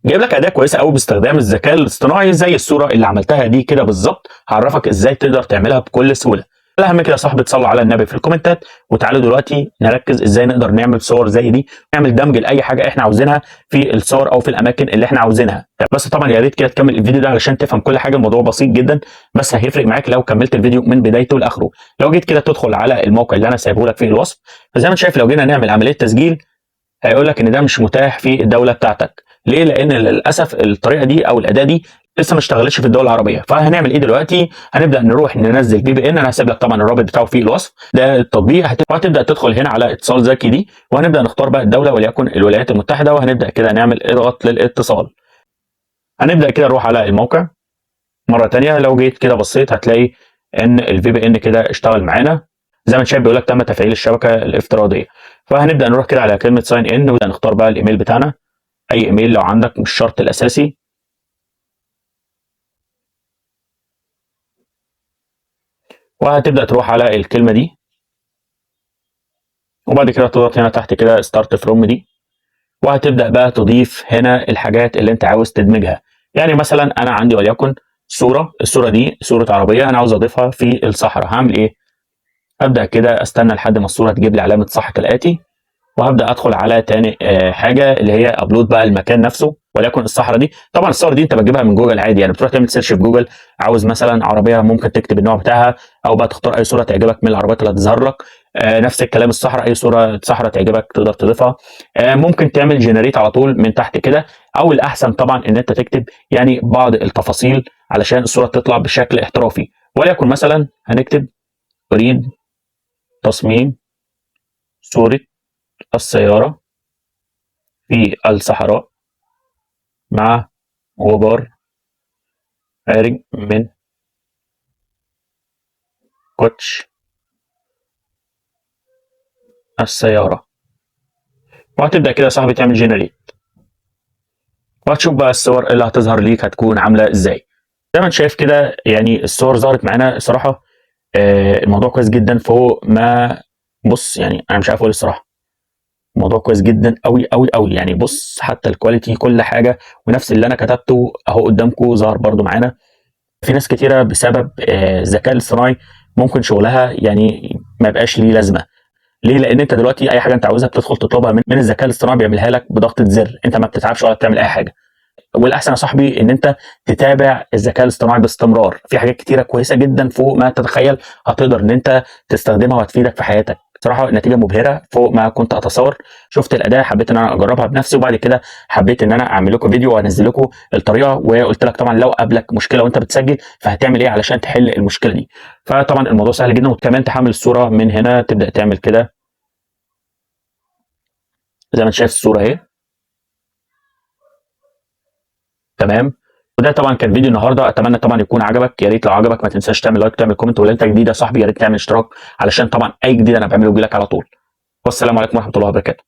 جايب لك اداه كويسة قوي باستخدام الذكاء الاصطناعي زي الصورة اللي عملتها دي كده بالظبط. هعرفك ازاي تقدر تعملها بكل سهولة. الاهم كده يا صاحبي تصلوا على النبي في الكومنتات، وتعالوا دلوقتي نركز ازاي نقدر نعمل صور زي دي، نعمل دمج لاي حاجة احنا عاوزينها في الصور او في الاماكن اللي احنا عاوزينها. بس طبعا يا ريت كده تكمل الفيديو ده علشان تفهم كل حاجة، الموضوع بسيط جدا بس هيفرق معاك لو كملت الفيديو من بدايته لاخره. لو جيت كده تدخل على الموقع اللي انا سايبه لك في الوصف، فزي ما انت شايف لو جينا نعمل عملية تسجيل هيقول لك ان ده مش متاح في الدولة بتاعتك. ليه؟ لان للاسف الطريقة دي او الاداة دي لسه ما اشتغلتش في الدول العربية. فهنعمل ايه دلوقتي؟ هنبدا نروح ننزل VPN، انا هسيب لك طبعا الرابط بتاعه في الوصف ده التطبيق. وهتبدا تدخل هنا على اتصال ذكي دي، وهنبدا نختار بقى الدولة وليكن الولايات المتحدة، وهنبدا كده نعمل اضغط للاتصال. هنبدا كده نروح على الموقع مرة ثانية. لو جيت كده بصيت هتلاقي ان ال VPN كده اشتغل معانا زي ما انت شايف، بيقول لك تم تفعيل الشبكة الافتراضية. فهنبدا نروح كده على كلمة sign in، ونبدا نختار بقى الايميل بتاعنا، اي ايميل لو عندك مش شرط الاساسي. وهتبدا تروح على الكلمة دي، وبعد كده تضغط هنا تحت كده start from دي، وهتبدا بقى تضيف هنا الحاجات اللي انت عاوز تدمجها. يعني مثلا انا عندي وليكن صوره، الصورة دي صوره عربية انا عاوز اضيفها في الصحراء. هعمل ايه؟ هبدا كده استنى لحد ما الصورة تجيب لي علامة صح كالاتي، وهبدا ادخل على تاني حاجة اللي هي upload بقى المكان نفسه وليكن الصحراء دي. طبعا الصور دي انت بتجيبها من جوجل عادي، يعني بتروح تعمل search في جوجل، عاوز مثلا عربية ممكن تكتب النوع بتاعها، او بقى تختار اي صوره تعجبك من العربيات اللي هتظهر لك. نفس الكلام الصحراء، اي صوره صحراء تعجبك تقدر تضيفها. ممكن تعمل generate على طول من تحت كده، او الاحسن طبعا ان انت تكتب يعني بعض التفاصيل علشان الصورة تطلع بشكل احترافي. وليكن مثلا هنكتب اريد تصميم صوره السيارة في الصحراء مع غبار خارج من كوتش السيارة. وهتبدأ كده يا صاحبي تعمل generate، وهتشوف بقى الصور اللي هتظهر ليك هتكون عاملة ازاي. زي ما انت شايف كده يعني الصور ظهرت معانا. الصراحة الموضوع كويس جدا فوق ما بص، يعني انا مش عارف اقول الصراحة، الموضوع كويس جدا قوي قوي قوي. يعني بص حتى ال quality كل حاجة، ونفس اللي انا كتبته اهو قدامكم ظهر برضو معانا. في ناس كتيرة بسبب الذكاء الاصطناعي ممكن شغلها يعني ما يبقاش ليه لازمه. ليه؟ لان انت دلوقتي اي حاجة انت عاوزها بتدخل تطلبها من الذكاء الاصطناعي بيعملها لك بضغطه زر، انت ما بتتعبش ولا بتعمل اي حاجة. والاحسن يا صاحبي ان انت تتابع الذكاء الاصطناعي باستمرار، في حاجات كتيرة كويسة جدا فوق ما تتخيل هتقدر ان انت تستخدمها وهتفيدك في حياتك. صراحة النتيجة مبهرة فوق ما كنت اتصور. شفت الاداة حبيت ان انا اجربها بنفسي، وبعد كده حبيت ان انا اعمل لكم فيديو وانزل لكم الطريقة، وقلت لك طبعا لو قابلك مشكلة وانت بتسجل فهتعمل ايه علشان تحل المشكلة دي. فطبعا الموضوع سهل جدا، وكمان تحمل الصورة من هنا تبدا تعمل كده زي ما انت شايف الصورة اهي. تمام. وده طبعا كان فيديو النهارده، اتمنى طبعا يكون عجبك. يا ريت لو عجبك ما تنساش تعمل like وتعمل comment، ولو انت جديد يا صاحبي يا ريت تعمل اشتراك علشان طبعا اي جديد انا بعمله يجيلك على طول. والسلام عليكم ورحمة الله وبركاته.